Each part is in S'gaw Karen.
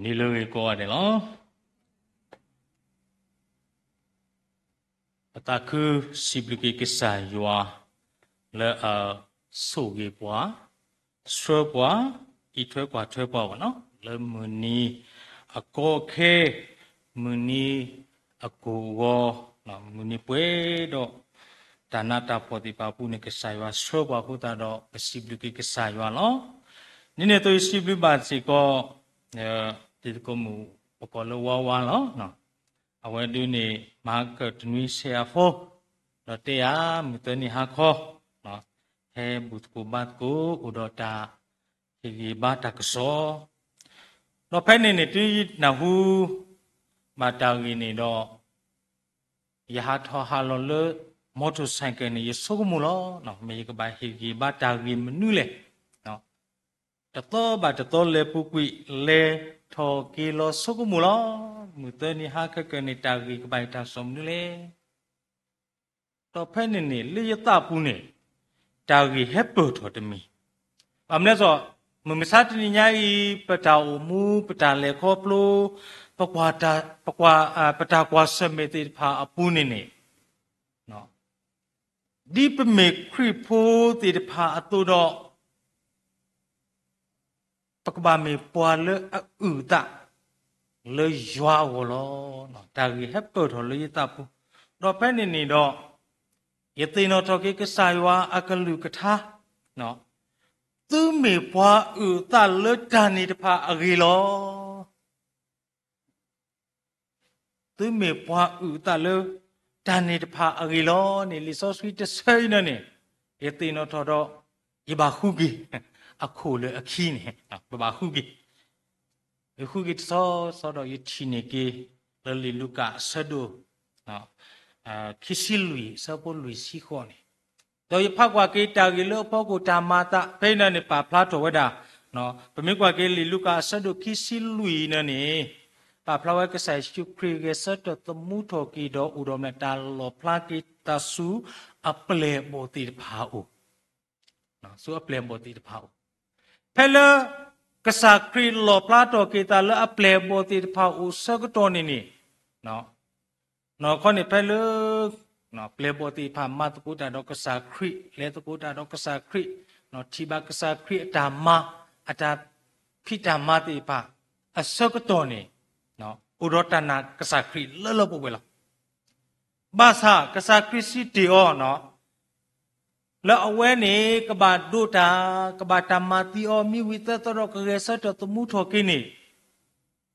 နံၤလၢအဂ့ၤကိးဂၤဒဲးလီၤ. ပသးခုစံးဘျုးက့ၤကစၢ်ယွၤ လၢအဆိၣ်ဂ့ၤပှၤ, ဆှၢပှၤ, အံးထွဲကွၢ်ထွဲပှၤဘၣ်နီၤ, လၢမုၢ်နံၤအကီအခဲ, မုၢ်နံၤအကိာ်အဂီၤ, မုၢ်နံၤပှဲၤဒီး တၢ်နးတၢ်ဖှီၣ်သ့ၣ်တဖၣ်အပူၤန့ၣ် ကစၢ်ယွၤဆှၢပှၤအဃိသတးဒီး ပစံးဘျုးက့ၤကစၢ်ယွၤလီၤ. န့ၣ်န့ၣ်အသိး ယစံးဘျုးဘၣ်စ့ၢ်ကီး တံၤသကိးမုၣ် ပကိးလၢဝါဝါလီၤ. အဝဲဒၣ်န့ၣ် မၤကတနွံဆဲးအဖိ, ဒီးတဲယၤ မုၢ်သၢနံၤဟါခီ, ဟဲဘူၣ်သကိးဘါသကိး အိၣ်ဒီးတၢ်ဟ့ၣ်ဂံၢ်ဘါတၢ်ကစီၣ်, ဒီးဖဲန့ၣ်န့ၣ် တုၤယနၢ်ဟူဘၣ်တၢ်ဂ့ၢ်န့ၣ်ဒီး ယဟးထီၣ်ဟးလီၤလၢ motorcycle န့ၣ် ယဆိကမိၣ်လီၤ. မ့ၢ်ယကဘၣ်ဟ့ၣ်ဂံၢ်ဘါတၢ်ဂ့ၢ်မနုၤလဲၣ်. တသီဘၣ်တသီလဲၤပူၤကွံာ် လဲၤထီၣ်က့ၤလီၤဆိကမိၣ်လီၤ. မုၢ်သၢနံၤဟါခဲကၢန့ၣ် တၢ်ဂ့ၢ်ကဘၣ်ဟ့ၣ်တၢ်ကစီၣ်မနုၤလဲၣ်. ဒီးဖဲန့ၣ်န့ၣ် လၢယသးပူၤန့ၣ် တၢ်ဂ့ၢ်ဟဲပၢၢ်ထီၣ်တမံၤ, ဘၣ်မနုၤလဲၣ်, မုၢ်မဆါတနံၤညါအံၤ ပတၢ်အိၣ်မူ ပတၢ်လဲၤခီဖျိ ပကွၢ်တၢ်, ပကွၢ်, ပတၢ်ကွၢ်ဆၢၣ်မဲာ်သ့ၣ်တဖၣ်အပူၤန့ၣ်န့ၣ်, ဒ်ပမ့ၢ်ခရံာ်ဖိသ့ၣ်တဖၣ်အသိးဒီး ပကဘၣ်မ့ၢ်ပှၤလၢအအုၣ်အသးလၢယွၤအဂီၢ်လီၤ. တၢ်ဂ့ၢ်ဟဲပၢၢ်ထီၣ်လၢယသးပူၤ, ဒီးဖဲန့ၣ်န့ၣ်ဒီး ယသ့ၣ်နီၣ်ထီၣ်က့ၤကစၢ်ယွၤအကလုၢ်ကထါ, သုမ့ၢ်ပှၤအုၣ်အသးလၢတၢ်န့ၣ်တဖၣ်အဂ့ၢ်လီၤ. သုမ့ၢ်ပှၤအုၣ်အသးလၢတၢ်န့ၣ်တဖၣ်အဂ့ၢ်လီၤန့ၣ် လံာ်စီဆှံတဆၢအံၤန့ၣ်န့ၣ် ယသ့ၣ်နီၣ်ထီၣ်ဒီး ယဘၣ်ဃုက့ၤ အခိၣ်လၢအခံန့ၣ် ပဘၣ်ဃုက့ၤ, ယဃုက့ၤတဆီဆီဒီး ယထံၣ်န့ၢ်က့ၤ လၢလံာ်လူၤကၣ်အဆၢဒိၣ် ခံဆံလွံၢ် အဆၢဖိလွံၢ်ဆံဃိးန့ၣ်, ဒီးယဖးကွၢ်က့ၤတၢ်ဂ့ၢ်လၢအဖီခိၣ်တၢ်မၤအသး ဖဲအံၤန့ၣ်န့ၣ် ပာ်ဖျါထီၣ်ဝဲဒၣ်, ပမ့ၢ်ကွၢ်က့ၤလံာ်လူၤကၣ်အဆၢဒိၣ်ခံဆံလွံၢ်န့ၣ်န့ၣ် ပာ်ဖျါဝဲကစၢ်ယ့ၣ်ၡူးခရံာ်ဂဲၤဆၢထၢၣ်သမူထီၣ်က့ၤဒီး အိၣ်ဒီးမနုၤတၢ်လီၣ်ဖျါက့ၤသးဆူအပျဲၢ်အဘီၣ်သ့ၣ်တဖၣ်အအိၣ် ဆူအပျဲၢ်အဘီၣ်သ့ၣ်တဖၣ်အအိၣ်, ဖဲလၢကစၢ်ခရံာ်လီၣ်ဖျါထီၣ်က့ၤသးလၢအပျဲၢ်အဘီၣ်သ့ၣ်တဖၣ်အိၣ်ဆၢကတီၢ်န့ၣ်န့ၣ်, နီၢ်ခီန့ၣ်ဖဲလၢ ပျဲၢ်အဘီၣ်သ့ၣ်တဖၣ်မၤသကိးတၢ်ဒီးကစၢ်ခရံာ်, လဲၤသကိးတၢ်ဒီးကစၢ်ခရံာ်, ထံၣ်ဘၣ်ကစၢ်ခရံာ်အတၢ်မၤ, အတၢ်ဖံးတၢ်မၤသ့ၣ်တဖၣ် အဆၢကတီၢ်န့ၣ်, အိၣ်ဒီးတၢ်နာ်ကစၢ်ခရံာ်လၢလၢပှဲၤပှဲၤလီၤ. ဘၣ်ဆၣ်ကစၢ်ခရံာ်စံးတ့ၢ်အီၤ, လၢအဝဲန့ၣ် ကဘၣ်ဒိးတၢ်, ကဘၣ်တၢ်မၤသံအီၤ မံဝံၤသၢသီဒီး ကဂဲၤဆၢထၢၣ်သမူထီၣ်က့ၤန့ၣ်,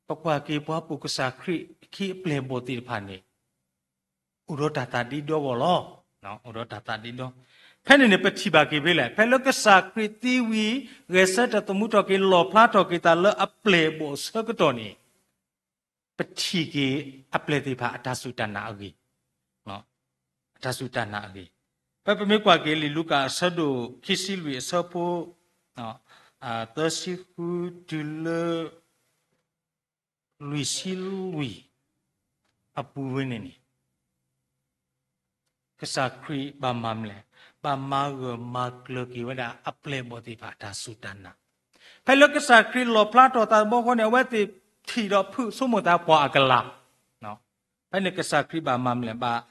ပကွၢ်က့ၤပှၤပိာ်ကစၢ်ခရံာ်အခံအပျဲၢ်အဘီၣ်သ့ၣ်တဖၣ်န့ၣ် အိၣ်ဒီးတၢ်သးဒ့ဒီဂီၢ်လီၤ. အိၣ်ဒီးတၢ်သးဒ့ဒီ, ဖဲန့ၣ်န့ၣ် ပထံၣ်ဘၣ်က့ၤဖဲလဲၣ်, ဖဲလၢကစၢ်ခရံာ်သံဝံၤ ဂဲၤဆၢထၢၣ်သမူထီၣ်က့ၤ လီၣ်ဖျါထီၣ်က့ၤသးလၢအပျဲၢ်အဘီၣ်အဆၢကတီၢ်န့ၣ် ပထံၣ်က့ၤအပျဲၢ်သ့ၣ်တဖၣ်အတၢ်စူၢ်တၢ်နာ်အဂ့ၢ်, အတၢ်စူၢ်တၢ်နာ်အဂ့ၢ်, ဖဲပမ့ၢ်ကွၢ်က့ၤလံာ်လူၤကၣ်အဆၢဒိၣ်ခံဆံလွံၢ်အဆၢဖိ သၢဆံဃုတုၤလၢ လွံၢ်ဆံလွံၢ်အပူၤဝဲန့ၣ်န့ၣ် ကစၢ်ခရံာ်ဘၣ်မၤမနုၤလဲၣ်, ဘၣ်မၤဂၢၢ်မၤကျၢၤက့ၤဝဲဒၣ်အပျဲၢ်အဘီၣ်သ့ၣ်တဖၣ်အတၢ်စူၢ်တၢ်နာ်, ဖဲလၢကစၢ်ခရံာ်လီၣ်ဖျါထီၣ်သးတဘျီဃီန့ၣ် အဝဲသ့ၣ်ထံၣ်ဒီးဖုးဆိကမိၣ်သးပှၤအကလၤ, ဖဲန့ၣ်ကစၢ်ခရံာ်ဘၣ်မၤမနုၤလဲၣ်, ဘၣ်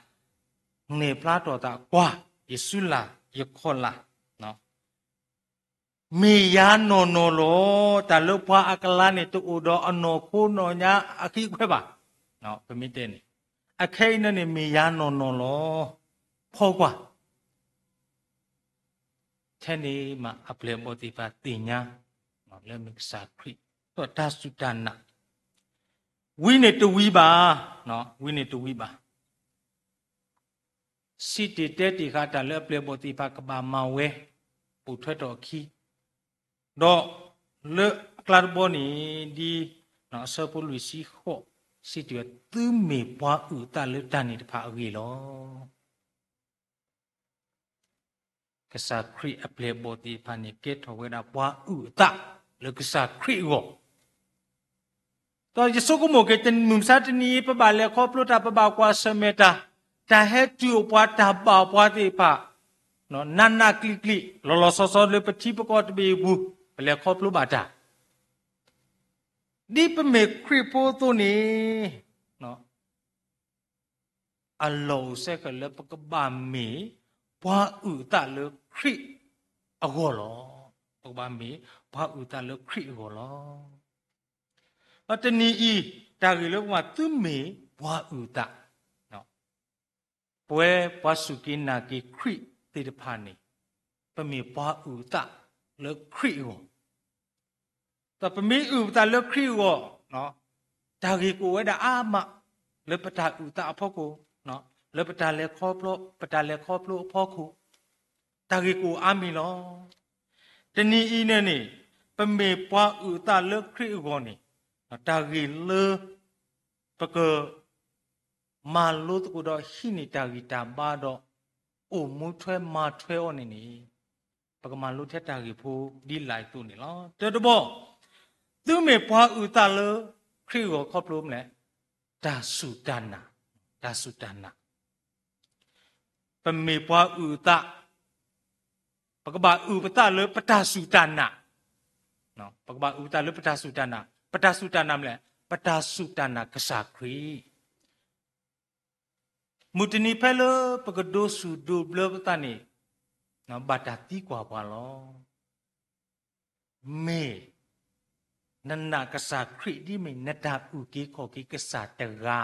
န့ၢ်ဖျါထီၣ်သးကွၢ်, ယစုလၢ်, ယခီၣ်လၢ် မ့ၢ်ယၤနီၢ်နီၢ်လီၤ. တၢ်လၢပှၤအကလၤန့ၣ် တအိၣ်ဒီးအနီၢ်ခိနီၢ်ညါအဃံအခွဲးဘၣ်, ပမ့ၢ်တဲန့ၣ်, အခဲအံၤန့ၣ်န့ၣ် မ့ၢ်ယၤနီၢ်နီၢ်လီၤ. ဖီကွၢ် ထဲန့ၣ်မးအပျဲၢ်အဘီၣ်သ့ၣ်တဖၣ်သ့ၣ်ညါ လၢမ့ၢ်ကစၢ်ခရံာ် ဒီးတၢ်စူၢ်တၢ်နာ် ဝံၤန့ၣ်တဝံၤဘၣ်, ဝံၤန့ၣ်တဝံၤဘၣ်. စံးတ့ၢ်တဲတ့ၢ်ဃာ်တၢ်လၢအပျဲၢ်အဘီၣ်သ့ၣ်တဖၣ်ကဘၣ်မၤဝဲ ပိာ်ထွဲထီၣ်အခံ, ဒီးလၢအကျါတဘီန့ၣ် ဒ်အဆၢဖိလွံၢ်ဆံဃိး စံးတ့ၢ်ဝဲ သုမ့ၢ်ပှၤအုၣ်အသးလၢတၢ်န့ၣ်တဖၣ်အဂ့ၢ်လီၤ. ကစၢ်ခရံာ်အပျဲၢ်အဘီၣ်သ့ၣ်တဖၣ်န့ၣ် ကဲထီၣ်ဝဲဒၣ်ပှၤအုၣ်အသးလၢကစၢ်ခရံာ်အဂီၢ်, ဒီးယဆိကမိၣ်က့ၤ တမုၢ်မဆါတနံၤအံၤ ပဘၣ်လဲၤခီဖျိတၢ် ပဘၣ်ကွၢ်ဆၢၣ်မဲာ်တၢ်, တၢ်ဟဲတုၤအိၣ်ပှၤ တၢ်ဘၣ်ပှၤသ့ၣ်တဖၣ် နးနးကျံးကျံး လီၤလီၤဆီဆီလၢပထံပကီၢ်တဘ့ၣ်အပူၤ ပလဲၤခီဖျိဘၣ်တၢ် ဒ်ပမ့ၢ်ခရံာ်ဖိအသိးန့ၣ်, အလီၢ်အိၣ်စဲဃဲးလၢပကဘၣ်မ့ၢ်ပှၤအုၣ်အသးလၢခရံာ်အဂီၢ်လီၤ. ပကဘၣ်မ့ၢ်ပှၤအုၣ်အသးလၢခရံာ်အဂီၢ်လီၤ. ဒီးတနံၤအံၤ တၢ်ဂ့ၢ်လၢပကမၤ သုမ့ၢ်ပှၤအုၣ်အသး, ပဝဲပှၤစူၢ်က့ၤနာ်က့ၤခရံာ်သ့ၣ်တဖၣ်န့ၣ်, ပမ့ၢ်ပှၤအုၣ်အသးလၢခရံာ်အဂီၢ်, ဒီးပမ့ၢ်အုၣ်ပသးလၢခရံာ်အဂီၢ်, တၢ်ဂ့ၢ်ကအိၣ်ဝဲဒၣ်အါမး, လၢပတၢ်အုၣ်သးအဖီခိၣ်, လၢပတၢ်လဲၤခီဖျိ, ပတၢ်လဲၤခီဖျိအဖီခိၣ်, တၢ်ဂ့ၢ်ကအိၣ်အါမံၤလီၤ. တနံၤအံၤန့ၣ်န့ၣ်, ပမ့ၢ်ပှၤအုၣ်အသးလၢခရံာ်အဂီၢ်န့ၣ်, တၢ်ဂ့ၢ်လၢ ပက မၤလိသကိးဒီးဟံးန့ၢ်တၢ်ဂံၢ်တၢ်ဘါဒီး အိၣ်မူထွဲမၤထွဲအီၤန့ၣ်န့ၣ်, ပကမၤလိထဲတၢ်ဂ့ၢ်ဖိဒ်လဲၣ်အသိးန့ၣ်လီၤ. တၢတဘီ, သုမ့ၢ်ပှၤအုၣ်အသးလၢခရံာ်အဂီၢ်ခီဖျိမနုၤလဲၣ်, တၢ်စူၢ်တၢ်နာ်, တၢ်စူၢ်တၢ်နာ် ပမ့ၢ်ပှၤအုၣ်အသး, ပကဘၣ်အုၣ်ပသးလၢပတၢ်စူၢ်တၢ်နာ်, ပကဘၣ်အုၣ်ပသးလၢပတၢ်စူၢ်တၢ်နာ်, ပတၢ်စူၢ်တၢ်နာ်မနုၤလဲၣ်, ပတၢ်စူၢ်တၢ်နာ်ကစၢ်ခရံာ်. မုၢ်တနံၤဖဲလၢပကဒိးစူၢ်ဒိးဘျၢပသးန့ၣ်, ဘၣ်တၢ်သံကွၢ်ပှၤလီၤ. မ့ၢ် နနာ်ကစၢ်ခရံာ်ဒ်မ့ၢ်နတၢ်အုၣ်က့ၤခီၣ်က့ၤကစၢ်တဂၤဧါ.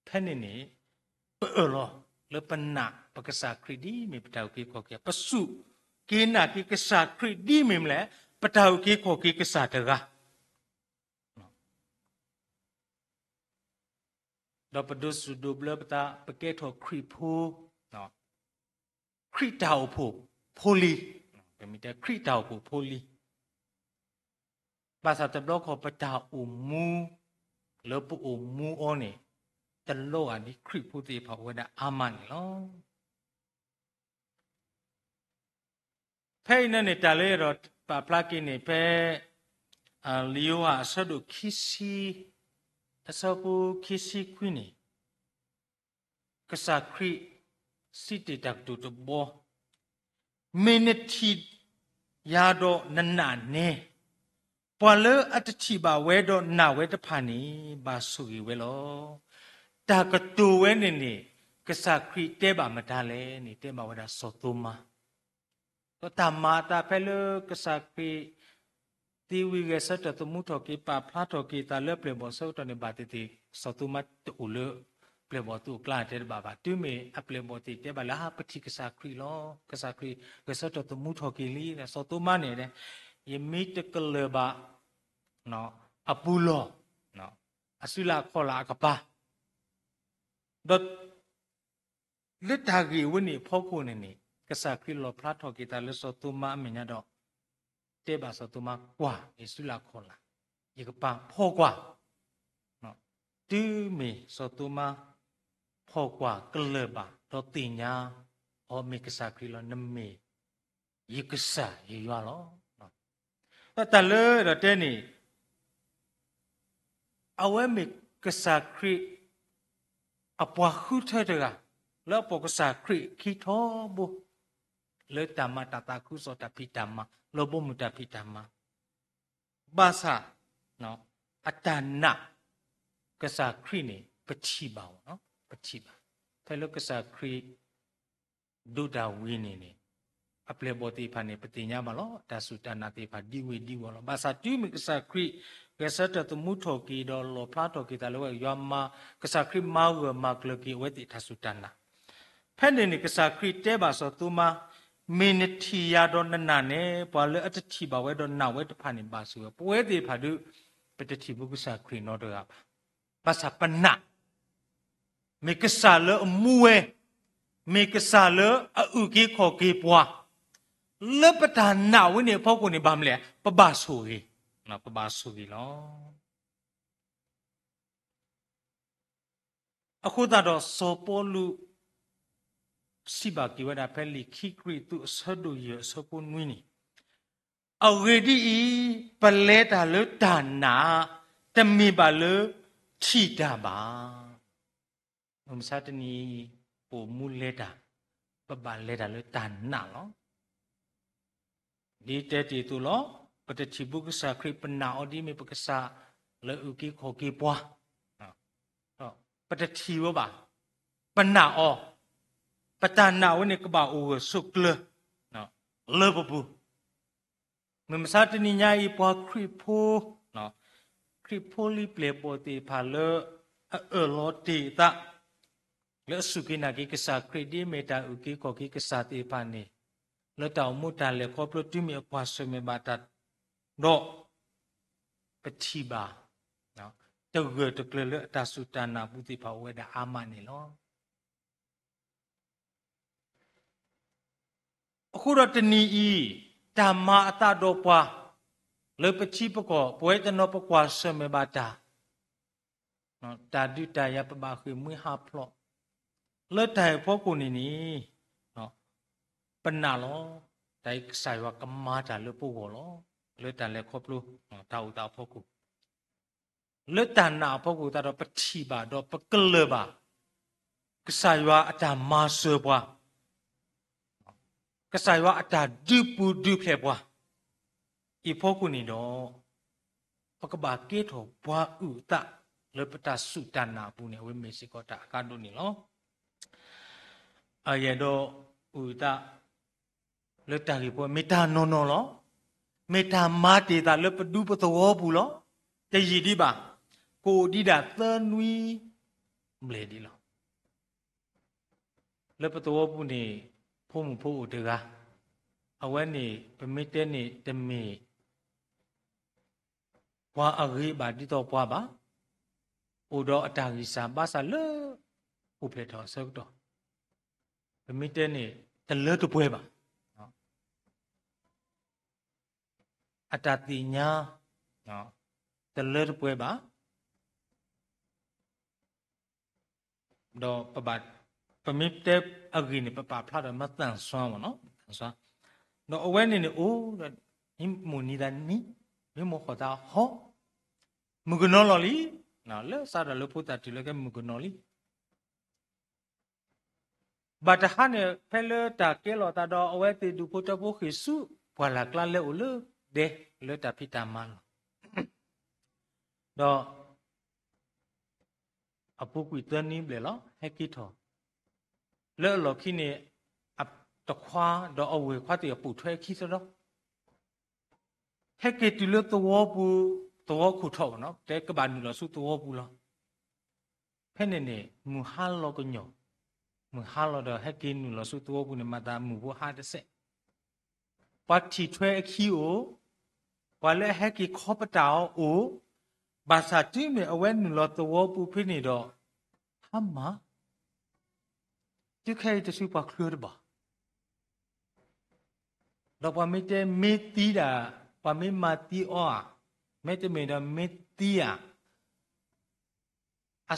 ဖဲန့ၣ်န့ၣ်, ပအၢၣ်လီၤလၢပနာ်ပကစၢ်ခရံာ်ဒ်မ့ၢ်ပတၢ်အုၣ်က့ၤခီၣ်က့ၤ, ပစူၢ်က့ၤနာ်က့ၤကစၢ်ခရံာ်ဒ်မ့ၢ်မနုၤလဲၣ်, ပတၢ်အုၣ်က့ၤခီၣ်က့ၤကစၢ်တဂၤ ဒီးပဒိးစူၢ်ဒိးဘျၢပသး ပကဲထီၣ်ခရံာ်ဖိ, ခရံာ်တၢ်အိၣ်ဖှိၣ်ဖိလံၤ, ပမ့ၢ်တဲခရံာ်တၢ်အိၣ်ဖှိၣ်ဖိလံၤ, ဘၣ်ဆၣ်တဘျီခီၣ်ပတၢ်အိၣ်မူ လၢပအိၣ်မူအီၤန့ၣ်, တလိၣ်အဒ်ခရံာ်ဖိသ့ၣ်တဖၣ်အိၣ်ဝဲဒၣ်အါမးန့ၣ်လီၤ. ဖဲအံၤန့ၣ်န့ၣ် တၢ်လၢယအဲၣ်ဒိးပာ်ဖျါက့ၤန့ၣ် ဖဲ လံာ်ယိၤဟၣ်အဆၢဒိၣ်ခံဆံ, အဆၢဖိခံဆံခွံန့ၣ်, ကစၢ်ခရံာ်စံးတ့ၢ်တၢ်ကတိၤတဘီ, မ့ၢ်နထံၣ်ယၤဒီးနနာ်န့ၣ်, ပှၤလၢအတထံၣ်ဘၣ်ဝဲဒီးနာ်ဝဲတဖၣ်န့ၣ် ဘၣ်ဆိၣ်ဂ့ၤဝဲလီၤ. တၢ်ကတိၤဝဲန့ၣ်န့ၣ် ကစၢ်ခရံာ်တဲဘၣ်မတၤလဲၣ်န့ၣ် တဲဘၣ်ဝဲဒၣ်စီၤသိမါ ဒီးတၢ်မၤအသးဖဲလၢကစၢ်ခရံာ် သံဝံၤဂဲၤဆၢထၢၣ်သမူထီၣ်က့ၤ ပာ်ဖျါထီၣ်က့ၤအသးလၢအပျဲၢ်အဘီၣ်အဆၢကတီၢ်န့ၣ် ဘၣ်သ့ၣ်သ့ၣ် စီၤသိမါတအိၣ်လၢပျဲၢ်ဘီၣ်အသိးအကျါတဲတဘၣ်ဘၣ်. တုၤမ့ၢ်အပျဲၢ်ဘီၣ်သ့ၣ်တဲဘၣ်လၢ ဟါ ပထံၣ်ကစၢ်ခရံာ်လီၤ. ကစၢ်ခရံာ်ဂဲၤဆၢထၢၣ်သမူထီၣ်က့ၤလံ. စီၤသိမါန့ၣ် ယမ့ၢ်တကလၢၢ်ဘၣ် အပူၤလီၢ်, အစုလၢအခီၣ်လာ်အကပၤ, ဒီး လၢတၢ်ဂ့ၢ်ဝဲန့ၣ်အဖီခိၣ်န့ၣ်န့ၣ် ကစၢ်ခရံာ်လီၣ်ဖျါထီၣ်က့ၤသးလၢစီၤသိမါအမဲာ်ညါဒီး တဲဘၣ်စီၤသိမါ ကွၢ် ယစုလၢအခီၣ်လာ်, ယကပၤဖီၣ်ကွၢ်. တုၤမ့ၢ်စီၤသိမါ ဖီၣ်ကွၢ်ကလၢၢ်ဘၣ် ဒီးသ့ၣ်ညါအီၤမ့ၢ်ကစၢ်ခရံာ်လီၤ, နမ့ၢ် ယကစၢ်ယယွၤလီၤ. ဒီးတၢ်လၢအဲၣ်ဒိးတဲန့ၣ် အဝဲမ့ၢ်ကစၢ်ခရံာ် အပှၤဃုထၢတဂၤ လၢအပိာ်ကစၢ်ခရံာ်ခံထီဘိ လၢတၢ်မၤတၢ်သးခုကစီၣ် တၢ်ဖံးတၢ်မၤ လၢဘိမုၢ်တၢ်ဖံးတၢ်မၤ, ဘၣ်ဆၣ် အတၢ်နာ်ကစၢ်ခရံာ်န့ၣ် ပထံၣ်ဘၣ်အီၤ, ပထံၣ်ဘၣ်. ဖဲလၢကစၢ်ခရံာ် ဒိးတၢ်ဝံၤန့ၣ်န့ၣ် အပျဲၢ်ဘီၣ်သ့ၣ်တဖၣ်န့ၣ် ပသ့ၣ်ညါဘၣ်လီၤ. တၢ်စူၢ်တၢ်နာ်သ့ၣ်တဖၣ်ဒ်ဝဲဒ်ဝီၤလီၤ. ဘၣ်ဆၣ်တုၤမ့ၢ်ကစၢ်ခရံာ် ဂဲၤဆၢထၢၣ်သမူထီၣ်က့ၤဒီးလီၣ်ဖျါထီၣ်က့ၤသးလၢဝဲယွၤမၤ, ကစၢ်ခရံာ်မၤဂၢၢ်မၤကျၢၤက့ၤအဝဲသ့ၣ်တၢ်စူၢ်တၢ်နာ်. ဖဲန့ၣ်န့ၣ် ကစၢ်ခရံာ်တဲဘၣ်စီၤသိမါ, မ့ၢ်နထံၣ်ယၤဒီးနနာ်န့ၣ် ပှၤလၢအတထံၣ်ဘၣ်ဝဲဒီးနာ်ဝဲတဖၣ်န့ၣ် ဘၣ်ဆိၣ်ဝဲ. ပဝဲသ့ၣ်တဖၣ်ဒုး ပတထံၣ်ဘူးကစၢ်ခရံာ်နီတဂၤဘၣ်. ဘၣ်ဆၣ်ပနာ် မ့ၢ်ကစၢ်လၢအမူဝဲ, မ့ၢ်ကစၢ်လၢအအုၣ်က့ၤခီၣ်က့ၤပှၤ, လၢပတၢ်နာ်ဝဲန့ၣ်အဖီခိၣ်န့ၣ် ဘၣ်မနုၤလဲၣ်, ပဘၣ်ဆိၣ်ဂ့ၤ, ပဘၣ်ဆိၣ်ဂ့ၤလီၤ. အဃိသတးဒီးစီၤပီလူး စံးဘၣ်က့ၤဝဲဒၣ်ဖဲလံာ်ခံကရံၣ်သူး အဆၢဒိၣ်ယဲၢ် အဆၢဖိနွံန့ၣ်, အဂ့ၢ်ဒ်အံၤ, ပလဲၤတၢ်လၢတၢ်နာ်, တမ့ၢ်ဘၣ်လၢထံၣ်တၢ်ဘၣ်. မုၢ်မဆါတနံၤအံၤ ပအိၣ်မူလဲၤတၢ်, ပဘၣ်လဲၤတၢ်လၢတၢ်နာ်လီၤ. ဒ်တဲတ့ၢ်အသိးလီၤ. ပတထံၣ်ဘူးကစၢ်ခရံာ် ပနာ်အီၤဒ်မ့ၢ်ပကစၢ်လၢအုၣ်က့ၤခီၣ်က့ၤပှၤ, ပတထံၣ်ဝဲဘၣ်, ပနာ်အီၤ, ပတၢ်နာ်ဝဲန့ၣ်ကဘၣ်အိၣ်ဂၢၢ်ဆိးကျၢၤ လၢပပူၤ မုၢ်မဆါတနံၤညါအံၤ ပှၤခရံာ်ဖိ, ခရံာ်ဖိလံၤပျဲၢ်ဘီၣ်သ့ၣ်တဖၣ်လၢ အအၢၣ်လီၤတ့ၢ်အသး လၢအစူၢ်က့ၤနာ်က့ၤကစၢ်ခရံာ် ဒ်အမ့ၢ်တၢ်အုၣ်က့ၤခီၣ်က့ၤကစၢ်သ့ၣ်တဖၣ်န့ၣ်, လၢတၢ်အိၣ်မူတၢ်လဲၤခီဖျိတုၤမ့ၢ်အကွၢ်ဆၢၣ်မဲာ်ဘၣ်တၢ်ဒီး ပထံၣ်ဘၣ် တဂၢၢ်တကျၢၤလၢအတၢ်စူၢ်တၢ်နာ်အပူၤသ့ၣ်တဖၣ်အိၣ်ဝဲဒၣ်အါမးန့ၣ်လီၤ. အဃိဒီးတနံၤအံၤ, တၢ်မၤအသးဒီးပှၤ လၢပထံပကီၢ် ပဝဲတနီၤပကွၢ်ဆၢၣ်မဲာ်ဘၣ်တၢ်, တၢ်ဒုးတၢ်ယၤပဘၣ်ဃ့ၢ်မှံဟးဖျိး, လၢတၢ်အံၤအဖီခိၣ်န့ၣ်န့ၣ်, ပနာ်လီၤ, တၢ်အံၤကစၢ်ယွၤကမၤတၢ်လၢပဂီၢ်လီၤ, လၢတၢ်လဲၤခီဖျိ တၢ်အိၣ်သးအဖီခိၣ် လၢတၢ်နာ်အဖီခိၣ်သတးဒီး ပထံၣ်ဘၣ်ဒီးပကလၢၢ်ဘၣ် ကစၢ်ယွၤအတၢ်မၤစၢၤပှၤ, ကစၢ်ယွၤအတၢ်ဒုးပူၤဒုးဖျဲးပှၤ, အံၤအဖီခိၣ်န့ၣ်ဒီး ပကဘၣ်ကဲထီၣ်ပှၤအုၣ်အသး လၢပတၢ်စူၢ်တၢ်နာ်အပူၤန့ၣ် အဝဲမ့ၢ်စ့ၢ်ကီးတၢ်အကါဒိၣ်န့ၣ်လီၤ. အယဲၢ်ဒီးအုၣ်အသး လၢတၢ်ဂ့ၢ်ဖိ မ့ၢ်တၢ်နီၢ်နီၢ်လီၤ. မ့ၢ်တၢ်မၤတ့ၢ်သးလၢပဒူပသဝီပူၤလီၤ. တယံာ်ဒံးဘၣ်, ကအိၣ်ဒံးဒၣ်သၢနွံဘျဲၣ်ဒံးလီၤ. လၢပသဝီပူၤန့ၣ် ဖိမုၣ်ဖိအိၣ်တဂၤ, အဝဲန့ၣ် ပမ့ၢ်တဲန့ၣ်တမ့ၢ် ပှၤအဂ့ၤဘၣ်ဒ်သိးပှၤဘၣ်, အိၣ်ဒီးအတၢ်ဂံၢ်စၢ်ဘါစၢ်လၢ အိၣ်ဖျဲၣ်ထီၣ်အဆၢကတီၢ်, ပမ့ၢ်တဲန့ၣ် တလၢတပှဲၤဘၣ်, အတၢ်သ့ၣ်ညါ တလၢတပှဲၤဘၣ်, ဒီးပဘၣ် ပမ့ၢ်တဲအဂ့ၢ်န့ၣ် ပပာ်ဖျါဒီးမၤသၣ်စွါမ့ၢ်နီၤ, သၣ်စွါ, ဒီးအဝဲန့ၣ်န့ၣ်အိၣ်ဒီး ဟံးမိၢ်နံၤသးနံၤ, ဟံးမိၢ်ဃီၣ်သးဟီၣ်, မုၣ်ကနီၤလီၤလံ, လၢစးထီၣ်လၢဖိသၣ်တုၤလၢကဲမုၣ်ကနီၤလံ. ဘၣ်တဟါန့ၣ် ဖဲလၢတၢ်ကဲလီၤသးဒီး အဝဲသ့ၣ်ဒူၣ်ဖိထၢဖိဃ့ၢ်ဆူ ပှၢ်လၢ်ကျါလဲၤအိၣ်လၢဒဲ လၢတၢ်ဖံးတၢ်မၤလီၤ. ဒီး အပူၤကွံာ်သၢနွံဘျဲၣ်လီၤ ဟဲက့ၤထီၣ်, လၢအလီၢ်ခံန့ၣ် အတခွါဒီးအဝဲၢ်ခွါသ့ၣ်အပိာ်ထွဲအခံသဒီ ဟဲက့ၤတုၤလၢသဝီပူၤ, သဝီခိၣ်ထီၣ်ဘၣ်နီၤ, တဲကဘၣ်နုာ်လီၤဆူသဝီပူၤလီၤ. ဖဲန့ၣ်န့ၣ် မုၢ်ဟါလီၤကညီၤ, မုၢ်ဟါလီၤဒီးဟဲက့ၤနုာ်လီၤဆူသဝီပူၤန့ၣ် မၤသးမုၢ်ဖိဟါတစဲး, ပှၤထံၣ်ထွဲအခံအိၣ်, ပှၤလၢအဟဲက့ၤခီပတာ်အီၤအိၣ်, ဘၣ်ဆၣ်တုၤမ့ၢ်အဝဲနုာ်လီၤသဝီပူၤဖဲန့ၣ်ဒီး ဟါမၢ် တုၤခဲအံၤတစုပှၤချုးတဘၣ်, ဒီးပှၤမ့ၢ်တဲမ့ၢ်သံဒၣ်, ပှၤမ့ၢ်မၤသံအီၤဧါ, မ့တမ့ၢ်ဒီးမ့ၢ်သံဧါ, အ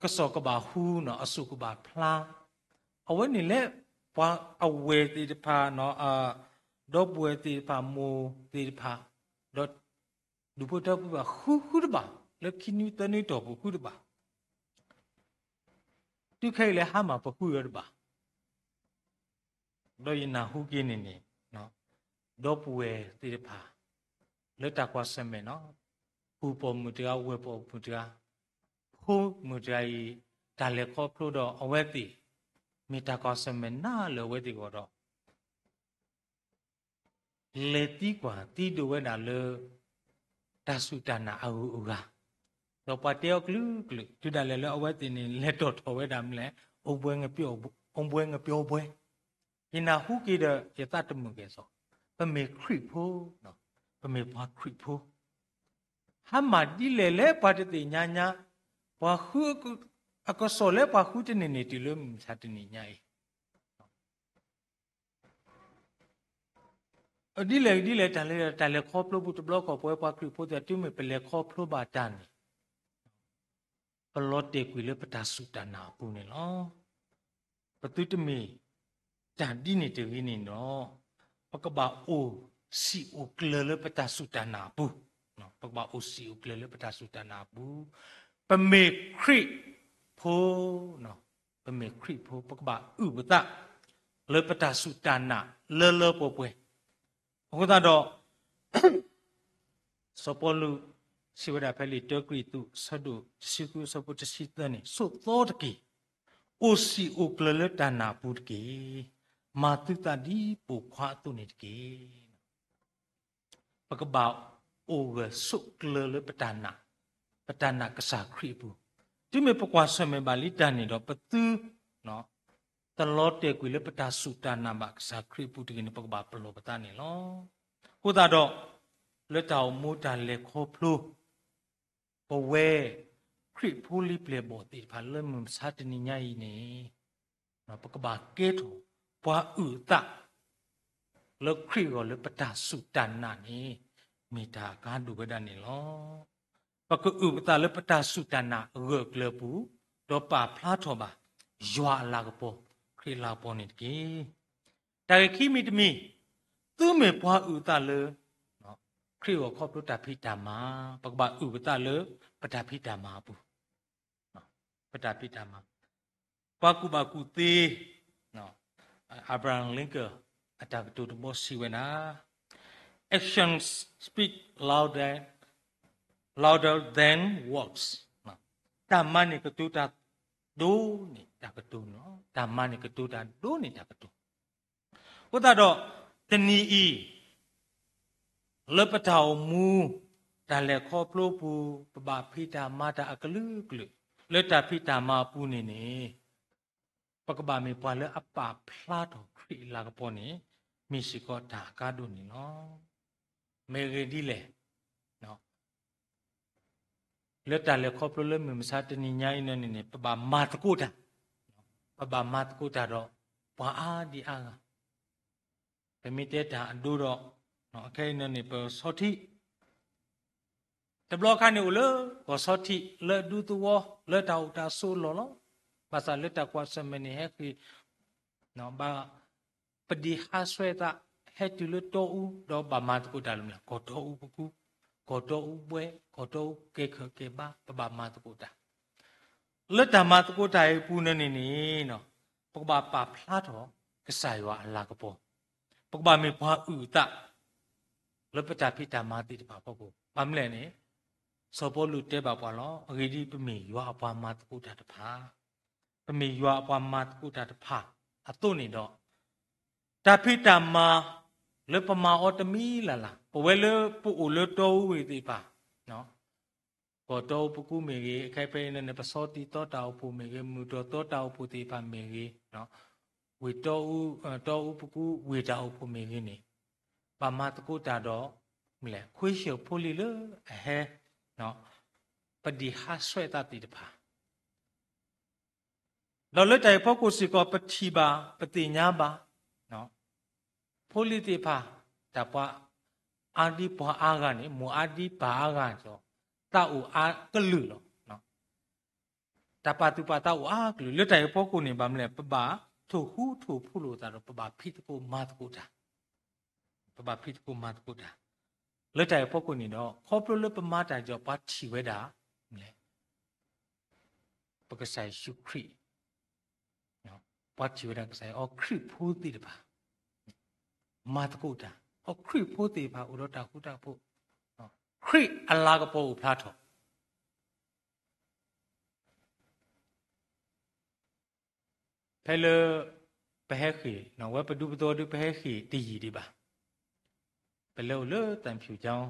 ကစီၣ်ကဘၣ်ဟူနီၤ, အစိၣ်ကဘၣ်ဖျါ, အဝဲန့ၣ်လၢ ပှၤအဝဲၢ်သ့ၣ်တဖၣ်, ဒီပုၢ်ဝဲၢ်သ့ၣ်တဖၣ်, မိၢ်သ့ၣ်တဖၣ်, ဒီး ဒူၣ်ဖိထၢဖိဘၣ်ဃုဃုတဘၣ်, လၢခံနွံသၢနွံတီၢ်ပူၤဃုတဘၣ်, တုၤခဲအံၤလၢဟါမၢ်ပဃုအီၤတဘၣ်. ဒီးယနၢ်ဟူက့ၤန့ၣ်န့ၣ်, ဒီပုၢ်ဝဲၢ်သ့ၣ်တဖၣ် လၢတၢ်ကွၢ်ဆၢၣ်မဲာ်နီၤ, ပုၢ်ပိာ်မုၣ်တဂၤ, ဝဲၢ်ပိာ်မုၣ်တဂၤ, ဖိမုၣ်တဂၤအံၤ, တၢ်လဲၤခီဖျိဒီးအဝဲသ့ၣ်, မ့ၢ်တၢ်ကွၢ်ဆၢၣ်မဲာ်နးလၢအဝဲသ့ၣ်အဂီၢ်ဒီး လဲၤသံကွၢ်သံဒိးဝဲဒၣ်လၢ တၢ်စူၢ်တၢ်နာ်အဂုၤအဂၤ, ဒီးပှၤတဲအီၤကလုာ်ကလုာ်, တုၤဒၣ်လဲာ်လၢအဝဲသ့ၣ်န့ၣ် လဲၤတီၣ်ထီၣ်ဝဲဒၣ်မနုၤလဲၣ်, အိၣ်ဘှဲငပျီ, အိၣ်ဘှဲငပျီဘှဲ, ယနၢ်ဟူက့ၤဒီး ယသးတမုာ်ကဲၣ်ဆိး, ပမ့ၢ်ခရံာ်ဖိ, ပမ့ၢ်ပှၤခရံာ်ဖိ, ဟါမၢ်ဒ်လဲၣ်လၢပှၤတသ့ၣ်ညါညါ, ပှၤဃု, အကစီၣ်လၢပှၤဃုတန့ၢ်န့ၣ် တုၤလၢမုၢ်မဆါတနံၤညါအံၤ ဒ်လဲၣ်ဒ်လဲၣ် တၢ်လၢ တၢ်လဲၤခီဖျိပူၤတဘျီဃီ ပဝဲပှၤခရံာ်ဖိသ့ၣ် တုၤမ့ၢ်ပလဲၤခီဖျိဘၣ်တၢ်န့ၣ် ပလီၤတဲာ်ကွံာ်လၢပတၢ်စူၢ်တၢ်နာ်အပူၤန့ၣ်လီၤ. ပသုတမ့ၢ်တၢ်ဒ်န့ၣ်တဂ့ၤန့ၣ်ဒီး ပကဘၣ်အိၣ်စံာ်အိၣ်ကျၢၤလၢပတၢ်စူၢ်တၢ်နာ်အပူၤ, ပကဘၣ်အိၣ်စံာ်အိၣ်ကျၢၤလၢပတၢ်စူၢ်တၢ်နာ်အပူၤ, ပမ့ၢ်ခရံာ်ဖိ ပမ့ၢ်ခရံာ်ဖိ ပကဘၣ်အုၣ်ပသး လၢပတၢ်စူၢ်တၢ်နာ်လၢလၢပှဲၤပှဲၤ, အဃိသတးဒီး ပ စီၤပီလူးစံးဝဲဒၣ်ဖဲလံာ်တၢကရံၣ်သူး အဆၢဒိၣ်တဆံဃု အဆၢဖိတဆံသၢန့ၣ်, ဆိးသီတက့ၢ်. အိၣ်စံာ်အိၣ်ကျၢၤလၢတၢ်နာ်အပူၤတက့ၢ်. မၤသုသးဒ်ပိာ်ခွါအသိးန့ၣ်တက့ၢ်. ပကဘၣ်အိၣ်ဂၢၢ်ဆိးကျၢၤလၢပတၢ်နာ်, ပတၢ်နာ်ကစၢ်ခရံာ်အပူၤ. တုၤမ့ၢ်ပကွၢ်ဆၢၣ်မဲာ်ဘၣ်လံတၢ်န့ၣ်ဒီး ပသု တလီၤတဲာ်ကွံာ်လၢပတၢ်စူၢ်တၢ်နာ်ဘၣ်ကစၢ်ခရံာ်အပူၤတဂ့ၤန့ၣ် ပကဘၣ်ပလီၢ်ပသးန့ၣ်လီၤ. အဃိသတးဒီး လၢတၢ်အိၣ်မူတၢ်လဲၤခီဖျိ ပဝဲခရံာ်ဖိလံၤပျဲၢ်ဘီၣ်သ့ၣ်တဖၣ်လၢမုၢ်မဆါတနံၤညါအံၤန့ၣ် ပကဘၣ်ကဲထီၣ်ပှၤအုၣ်အသး လၢခရံာ်အဂီၢ်လၢပတၢ်စူၢ်တၢ်နာ်န့ၣ် မ့ၢ်တၢ်အကါဒိၣ်ဝဲဒၣ်န့ၣ်လီၤ. ပကအုၣ်ပသးလၢပတၢ်စူၢ်တၢ်နာ်အဂၢၢ်အကျၢၤအပူၤ, ဒီးပာ်ဖျါထီၣ်ဘၣ် ယွၤအလၤကပီၤ, ခရံာ်အလၤကပီၤန့ၣ်တက့ၢ်. တၢ်ဂ့ၢ်ခံမံၤတမံၤ, သုမ့ၢ်ပှၤအုၣ်အသးလၢ ခရံာ်အဂီၢ်ခီဖျိတၢ်ဖံးတၢ်မၤ, ပကဘၣ်အုၣ်ပသးလၢပတၢ်ဖံးတၢ်မၤအပူၤ ပတၢ်ဖံးတၢ်မၤ. ပှၤကူၣ်ဘၣ်ကူၣ်သ့ Abraham Lincoln အတၢ်ကတိၤတဘီစံးဝဲဒၣ်, Actions speak louder, louder than words. တၢ်မၤန့ၣ်ကတိၤတၢ်ဒိၣ်န့ၢ်တၢ်ကတိၤန့ၣ်လီၤ. တၢ်မၤန့ၣ်ကတိၤတၢ်ဒိၣ်န့ၢ်တၢ်ကတိၤ အဃိသတးဒီး တနံၤအံၤ လၢပတၢ်အိၣ်မူ တၢ်လဲၤခီဖျိပူၤ ပဘၣ်ဖံးတၢ်မၤတၢ်အကလုာ်ကလုာ် လၢတၢ်ဖံးတၢ်မၤအပူၤန့ၣ်န့ၣ် ပကဘၣ်မ့ၢ်ပှၤလၢအပာ်ဖျါထီၣ်ခရံာ်အလၤကပီၤန့ၣ် မ့ၢ်စ့ၢ်ကီးတၢ်အကါဒိၣ်န့ၣ်လီၤ. မ့ၢ်အဂ့ၢ်ဒ်လဲၣ် လၢတၢ်လဲၤခီဖျိလၢမုၢ်မဆါတနံၤညါအံၤန့ၣ်န့ၣ် ပဘၣ်မၤသကိးတၢ်, ပဘၣ်မၤသကိးတၢ်ဒီး ပှၤအါဒံအါဂၤ, ပမ့ၢ်တဲတၢ်အဒိဒီး အခဲအံၤန့ၣ်န့ၣ် ပဆီထံး တဘျီခါန့ၣ်အိၣ်လၢကီၢ်ဆီထံး လၢဒူသဝီ လၢတၢ်အိၣ်တၢ်ဆိးအလီၢ်လီၤ. ဘၣ်ဆၣ်လၢတၢ်ကွၢ်ဆၢၣ်မဲာ်န့ၣ် ဟဲဃ့ၢ် ဘၣ် ပဒံးဟးဆှဲးသး ဟဲတုၤလၢတီအူ ဒီးဘၣ်မၤသကိးတၢ်လၢမနုၤလဲၣ်, ကီၢ်တီအူပကူ, ကီၢ်တီအူဘှဲ, ကီၢ်တီအူကဲခၢၣ်ကဲဘါ ပဘၣ်မၤသကိးတၢ်. လၢတၢ်မၤသကိးတၢ်အံၤအပူၤန့ၣ်န့ၣ်န့ၣ် ပကဘၣ်ပာ်ဖျါထီၣ်ကစၢ်ယွၤအလၤကပီၤ, ပကဘၣ်မ့ၢ်ပှၤအုၣ်အသး လၢပတၢ်ဖံးတၢ်မၤသ့ၣ်တဖၣ်အဖီခိၣ်. ဘၣ်မနုၤလဲၣ်န့ၣ် စီၤပီလူးတဲဘၣ်ပှၤလီၤ. အဂ့ၢ်ဒ်အံၤ ပမ့ၢ်ယွၤအပှၤမၤသကိးတၢ်တဖၣ်, ပမ့ၢ်ယွၤအပှၤမၤသကိးတၢ်တဖၣ်အသိးန့ၣ်ဒီး တၢ်ဖံးတၢ်မၤလၢပမၤအီၤတမံၤလၢ်လၢ်, ပဝဲလၢပအိၣ်လၢတီအူဝ့ၢ်သ့ၣ်တဖၣ် ကီၢ်တီအူပကူမ့ၢ်ဂ့ၤ, အခဲဖဲအံၤန့ၣ် ပဆီတံသီတၢ်အိၣ်ဖှိၣ်မ့ၢ်ဂ့ၤ, မုၢ်တြီၢ်သီတၢ်အိၣ်ဖှိၣ်သ့ၣ်တဖၣ်မ့ၢ်ဂ့ၤ, ဝ့ၢ်တီအူ, တီအူပကူဝ့ၢ်တၢ်အိၣ်ဖှိၣ်မ့ၢ်ဂ့ၤန့ၣ် ဘၣ်မၤသကိးတၢ်ဒီး မနုၤလဲၣ်ခွ့ၡၢၣ်ဖိလံၤလၢအဟဲ ပဒံးဟးဆှဲးသးသ့ၣ်တဖၣ် ဒီးလၢတၢ်အံၤအဖီခိၣ်စ့ၢ်ကီး ပထံၣ်ဘၣ် ပသ့ၣ်ညါဘၣ် ဖိလံၤသ့ၣ်တဖၣ် တၢ်ပှၤအါဒံပှၤအါဂၤန့ၣ် မိၢ်အါဒံပၢ်အါဂၤဒီး သးအိၣ်အါကလုာ်လီၤ. တၢ်ပာ်သူၣ်ပာ်သးအိၣ်အါကလုာ် လၢတၢ်အံၤအဖီခိၣ်န့ၣ် ဘၣ်မနုၤလဲၣ် ပဘၣ်ထိၣ်ဃူထိၣ်ဖိးလိာ်သးဒီး ပဘၣ်ဖံးသကိးမၤသကိးတၢ် ပဘၣ်ဖံးသကိးမၤသကိးတၢ် လၢတၢ်အံၤအဖီခိၣ်န့ၣ်ဒီး ခီဖျိလၢပမၤတၢ်ဒီး ပှၤထံၣ်ဝဲဒၣ် ပကစၢ်ယ့ၣ်ၡူးခရံာ်, ပှၤထံၣ်ဝဲဒၣ်ကစၢ်ယွၤ ခရံာ်ဖိသ့ၣ်တဖၣ် မၤသကိးတၢ်, ခရံာ်ဖိသ့ၣ်တဖၣ် အိၣ်ဒီးတၢ်ဃူတၢ်ဖိး, ခရံာ်အလၤကပီၤအိၣ်ဖျါထီၣ် ဖဲလၢ ပဟဲဃ့ၢ် ဝဲပဒူပသဝီဒု ပဟဲဃ့ၢ်တယံာ်ဒံးဘၣ်. ပလဲၤအိၣ်လၢသးဖၠူၣ်ကၠီ,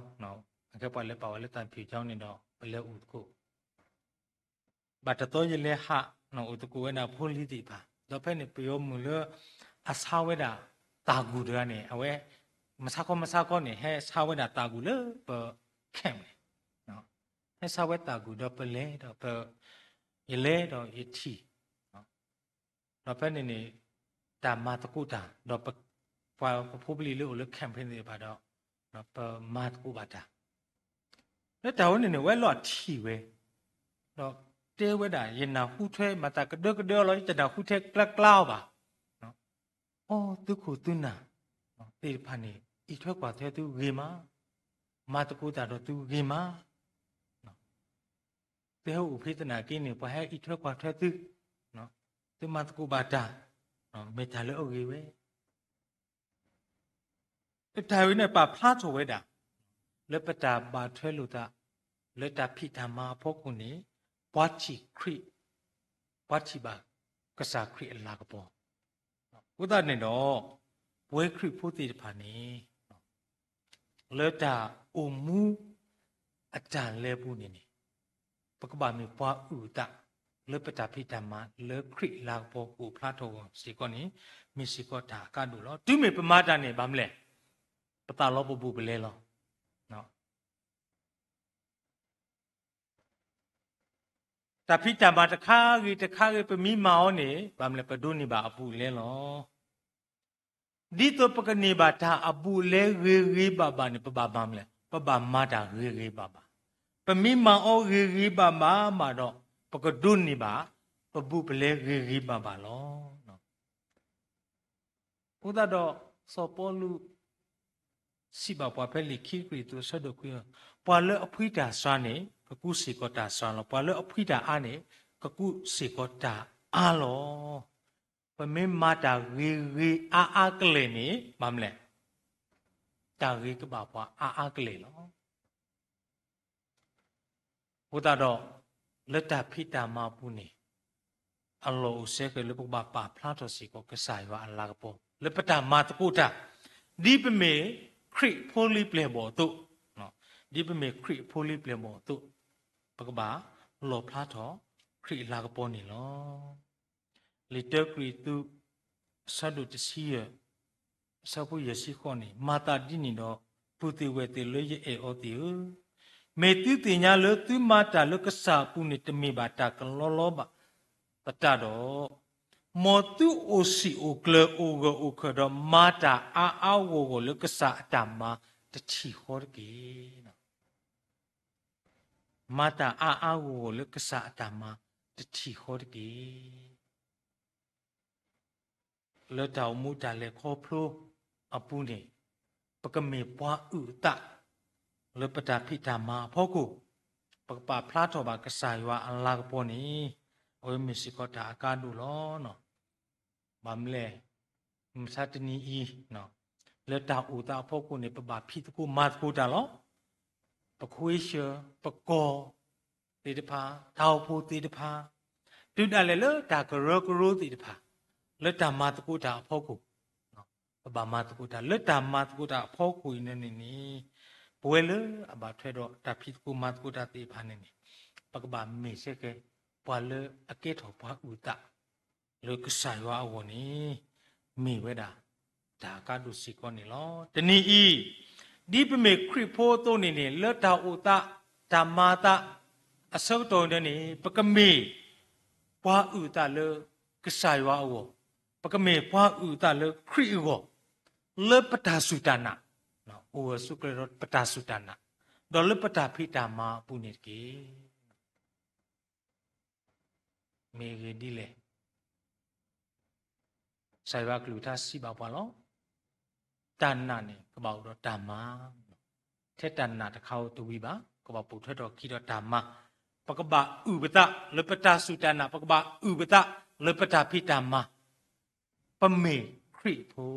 အခဲပှၤလဲၤပာ်ဝဲလၢသးဖၠူၣ်ကၠီန့ၣ်ဒီး ပလဲၤအိၣ်သကိး ဘၣ်တသီယလဲၤဟး အိၣ်သကိးဝဲဒၣ်ဖိလံၤသ့ၣ်တဖၣ် ဒီးဖဲန့ၣ် ပယီၤမုၢ်လၢ အဆါဝဲဒၣ်သးကူၣ်တဂၤန့ၣ် အဝဲ မဆါခီမဆါခီန့ၣ် ဟဲဆါဝဲဒၣ်သးကူၣ်လၢပ camp န့ၣ် ဟဲဆါဝဲသးကူၣ်ဒီးပလဲၤဒီးပ ယလဲၤဒီးယထံၣ် ဒီးဖဲန့ၣ်န့ၣ် တၢ်မၤသကိးတၢ် ဒီးပ ပှၤပဖိပလံၤလၢအိၣ်လၢ camp ဖဲန့ၣ်သ့ၣ်တဖၣ်ဒီး ပမၤသကိးဘၣ်တၢ် လၢတၢ်ဝဲန့ၣ်န့ၣ် ဝဲလီၤထံၣ်ဝဲ ဒီးတဲဝဲဒၣ် ယနၢ်ဟူထွဲ မၤသးကဒၢကဒၢလီၤ ယတနၢ်ဟူထွဲကျါကျါအီၤဘၣ်. အီ သုခိၣ်သုနၢ်သ့ၣ်တဖၣ်န့ၣ် အံးထွဲကွၢ်ထွဲသုဂ့ၤမး, မၤသကိးတၢ်ဒီးသုဂ့ၤမး သုဟဲအိၣ်ဖဲသနာ်က့န့ၣ် ပှၤဟဲအံးထွဲကွၢ်ထွဲသု, သုမၤသကိးဘၣ်တၢ်, မ့ၢ်တၢ်လၢအဂ့ၤဝဲ. တၢ်ဝဲန့ၣ်ပာ်ဖျါထီၣ်ဝဲဒၣ်, လၢပတၢ်ဘၣ်ထွဲလိာ်သး လၢတၢ်ဖံးတၢ်မၤအဖီခိၣ်န့ၣ် ပှၤထံၣ်ခရံာ်, ပှၤထံၣ်ဘၣ်ကစၢ်ခရံာ်အလၤကပီၤ. အဃိသတးန့ၣ်ဒီး ပဝဲခရံာ်ဖိသ့ၣ်တဖၣ်န့ၣ် လၢတၢ်အိၣ်မူအတၢ်လဲၤပူၤန့ၣ်န့ၣ် ပကဘၣ်မ့ၢ်ပှၤအုၣ်အသး လၢပတၢ်ဖံးတၢ်မၤလၢခရံာ်အလၤကပီၤကအိၣ်ဖျါထီၣ်အဂီၢ်စ့ၢ်ကီးန့ၣ် မ့ၢ်စ့ၢ်ကီးတၢ်အကါဒိၣ်လီၤ. တုၤမ့ၢ်ပမၤတၢ်န့ၣ် ဘၣ်မနုၤလဲၣ်, ပသးလီၤပဘူးပလဲလီၤ. တၢ်ဖံးတၢ်မၤတခါဂ့ၤတခါဂ့ၤ ပမ့ၢ်မၤအီၤန့ၣ် ဘၣ်မနုၤလဲၣ် ပဒိးန့ၢ်ဘၣ်အဘူးအလဲလီၤ. ဒ်သိးပကန့ၢ်ဘၣ်တၢ်အဘူးအလဲဂ့ၤဂ့ၤဘၣ်ဘၣ်န့ၣ် ပဘၣ်မၤမနုၤလဲၣ်, ပဘၣ်မၤတၢ်ဂ့ၤဂ့ၤဘၣ်ဘၣ်. ပမ့ၢ်မၤအီၤဂ့ၤဂ့ၤဘၣ်ဘၣ်မးဒီး ပကဒိးန့ၢ်ဘၣ် ပဘူးပလဲဂ့ၤဂ့ၤဘၣ်ဘၣ်လီၤ. အဃိသတးဒီး စီၤပီလူး စံးဘၣ်ပှၤဖဲလံာ်ခံကရံၣ်သူး အဆၢဒိၣ်ခွံ, ပှၤလၢအဖှံတၢ်စှၤန့ၣ် ကကူးစ့ၢ်ကီးတၢ်စှၤလီၤ. ပှၤလၢအဖှံတၢ်အါန့ၣ် ကကူးစ့ၢ်ကီးတၢ်အါလီၤ. ပမ့ၢ်မၤတၢ်ဂ့ၤဂ့ၤအါအါကလဲာ်န့ၣ် ဘၣ်မနုၤလဲၣ်, တၢ်ဂ့ၤကဘၣ်ပှၤအါအါကလဲာ်လီၤ. အဃိသတးဒီး လၢတၢ်ဖံးတၢ်မၤအပူၤန့ၣ် အလီၢ်အိၣ်စဲဃဲၤလၢပကဘၣ်ပာ်ဖျါထီၣ်စ့ၢ်ကီးကစၢ်ယွၤအလၤကပီၤ လၢပတၢ်မၤသကိးတၢ်, ဒ်ပမ့ၢ်ခရံာ်ဖိလံၤပျဲၢ်ဘီၣ်အသိး, ဒ်ပမ့ၢ်ခရံာ်ဖိလံၤပျဲၢ်ဘီၣ်အသိး, ပကဘၣ်လီၣ်ဖျါထီၣ်ခရံာ်အလၤကပီၤန့ၣ်လီၤ. လံာ်တၢကရံၣ်သူး အဆၢဒိၣ်တဆံယဲၢ် အဆၢဖိယဲၢ်ဆံဃိးန့ၣ်, မၤသးဒ်န့ၣ်ဒီး ပုၢ်သ့ၣ်ဝဲၢ်သ့ၣ်လၢယအဲၣ်အီၤသ့ၣ်ဧၢ, မ့ၢ်သုသ့ၣ်ညါလၢသုမၤတၢ်လၢကစၢ်အပူၤန့ၣ် တမ့ၢ်ဘၣ်တၢ်ကလီလီဘၣ်သတးဒီး, မ်သုအိၣ်စံာ်အိၣ်ကျၢၤအိၣ်ဂၢၢ်အိၣ်ခၢၣ်ဒီး မၤတၢ်အါအါဂီၢ်ဂီၢ်လၢကစၢ်အတၢ်မၤတထံၣ်ဃီတက့ၢ်. မၤတၢ်အါအါဂီၢ်ဂီၢ်လၢကစၢ်အတၢ်မၤတထံၣ်ဃီတက့ၢ်. လၢတၢ်အိၣ်မူတၢ်လဲၤခီဖျိအပူၤန့ၣ်, ပကမ့ၢ်ပှၤအုၣ်အသး လၢပတၢ်ဖံးတၢ်မၤအဖီခိၣ်, ပကပာ်ဖျါထီၣ်ဘၣ်ကစၢ်ယွၤအလၤကပီၤန့ၣ်, အဝဲမ့ၢ်စ့ၢ်ကီးတၢ်အကါဒိၣ်လီၤ. ဘၣ်မနုၤလဲၣ်, မုၢ်မဆါတနံၤအံၤ, လၢတၢ်အိၣ်သးအဖီခိၣ်န့ၣ် ပဘၣ်ဖံးသကိးမၤသကိးတၢ်လီၤ. ပခွ့ဆၢ, ပကီၢ်သ့ၣ်တဖၣ်, တၢ်အိၣ်ဖှိၣ်သ့ၣ်တဖၣ်, တုၤဒၣ်လဲာ်လၢတၢ်ကရၢကရိသ့ၣ်တဖၣ်, လၢတၢ်မၤသကိးတၢ်အဖီခိၣ်, ပဘၣ်မၤသကိးတၢ်, လၢတၢ်မၤသကိးတၢ်အဖီခိၣ်အံၤန့ၣ်န့ၣ်, ပဝဲလၢအဘၣ်ထွဲဒီးတၢ်ဖံးသကိးမၤသကိးတၢ်သ့ၣ်တဖၣ်န့ၣ်န့ၣ်, ပကဘၣ်မ့ၢ်စ့ၢ်ကီး ပှၤလၢအကဲထီၣ်ပှၤအုၣ်သး လၢကစၢ်ယွၤအဂီၢ်န့ၣ်, မ့ၢ်ဝဲဒၣ်တၢ်အကါဒိၣ်စ့ၢ်ကီးန့ၣ်လီၤ. တနံၤအံၤ, ဒ်ပမ့ၢ်ခရံာ်ဖိအသိးန့ၣ်န့ၣ်, လၢတၢ်အိၣ်သး, တၢ်မၤသးအဆၢကတီၢ်န့ၣ်န့ၣ်, ပကမ့ၢ်ပှၤအုၣ်သးလၢကစၢ်ယွၤအဂီၢ်, ပကမ့ၢ်ပှၤအုၣ်သးလၢခရံာ်အဂီၢ်, လၢပတၢ်စူၢ်တၢ်နာ်, အိၣ်ဂၢၢ်ဆိးကျၢၤဒီးပတၢ်စူၢ်တၢ်နာ်, ဒီးလၢပတၢ်ဖံးတၢ်မၤအပူၤန့ၣ်တက့ၢ်. မ့ၢ်အဂ့ၢ်ဒ်လဲၣ်, ကစၢ်ယွၤအကလုၢ်ကထါစံးဘၣ်ပှၤလီၤ. တၢ်နာ်န့ၣ် ကဘၣ်အိၣ်ဒီးတၢ်မၤ, ထဲတၢ်နာ်တခါဧိၤတဝံၤဘၣ်, ကဘၣ်ပိာ်ထွဲထီၣ်အခံဒီးတၢ်မၤ, ပကဘၣ်အုၣ်ပသးလၢပတၢ်စူၢ်တၢ်နာ်, ပကဘၣ်အုၣ်ပသးလၢပတၢ်ဖံးတၢ်မၤ, ပမ့ၢ်ခရံာ်ဖိ,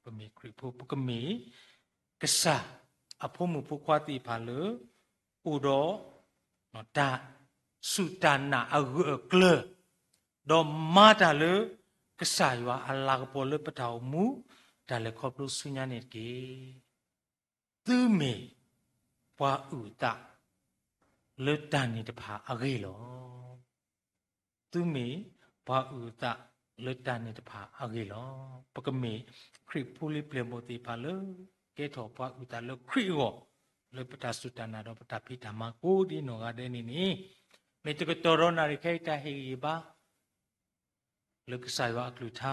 ပမ့ၢ်ခရံာ်ဖိ, ပကမ့ၢ်ကစၢ်အဖိမုၣ်ဖိခွါသ့ၣ်တဖၣ်လၢ အိၣ်ဒီး တၢ်စူၢ်တၢ်နာ်အဂၢၢ်အကျၢၤ, ဒီးမၤတၢ်လၢကစၢ်ယွၤအလၤကပီၤလၢပတၢ်အိၣ်မူ တၢ်လဲၤခီဖျိဆူညါန့ၣ်တက့ၢ်. သုမ့ၢ်ပှၤအုၣ်အသးလၢတၢ်န့ၣ်တဖၣ်အဂ့ၢ်လီၤ. သုမ့ၢ်ပှၤအုၣ်အသးလၢတၢ်န့ၣ်တဖၣ်အဂ့ၢ်လီၤ. ပကမ့ၢ်ခရံာ်ဖိလံၤပျဲၢ်ဘီၣ်သ့ၣ်တဖၣ်လၢ ကဲထီၣ်ပှၤအုၣ်သးလၢခရံာ်အဂီၢ်, လၢပတၢ်စူၢ်တၢ်နာ်ဒီးပတၢ်ဖံးတၢ်မၤကိးဒ်နီၢ်ဂၤဒဲးန့ၣ်န့ၣ်, မ့ၢ်တကတီၢ်ဒီးနၣ်ရံၣ်ခဲအံၤတၢ်ဟ့ၣ်ဂံၢ်ဟ့ၣ်ဘါ လၢကစၢ်ယွၤအကလုၢ်ကထါ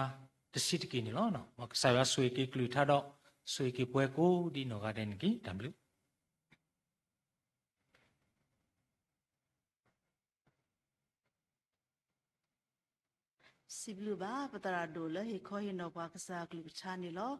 တဆံးတက့ၢ်န့ၣ်လီၤ. မ်ကစၢ်ယွၤဆိၣ်ဂ့ၤက့ၤကလုၢ်ကထါဒီး ဆိၣ်ဂ့ၤက့ၤပှၤကိးဒ်နီၢ်ဂၤဒဲးန့ၣ်တက့ၢ်. တၢ်ဘျုးစံးဘျုးဘၣ် ပသရၣ်ဒိၣ်လၢဟ့ၣ်ခီဟ့ၣ်နီၤပှၤကစၢ်အကလုၢ်ကထါန့ၣ်လီၤ.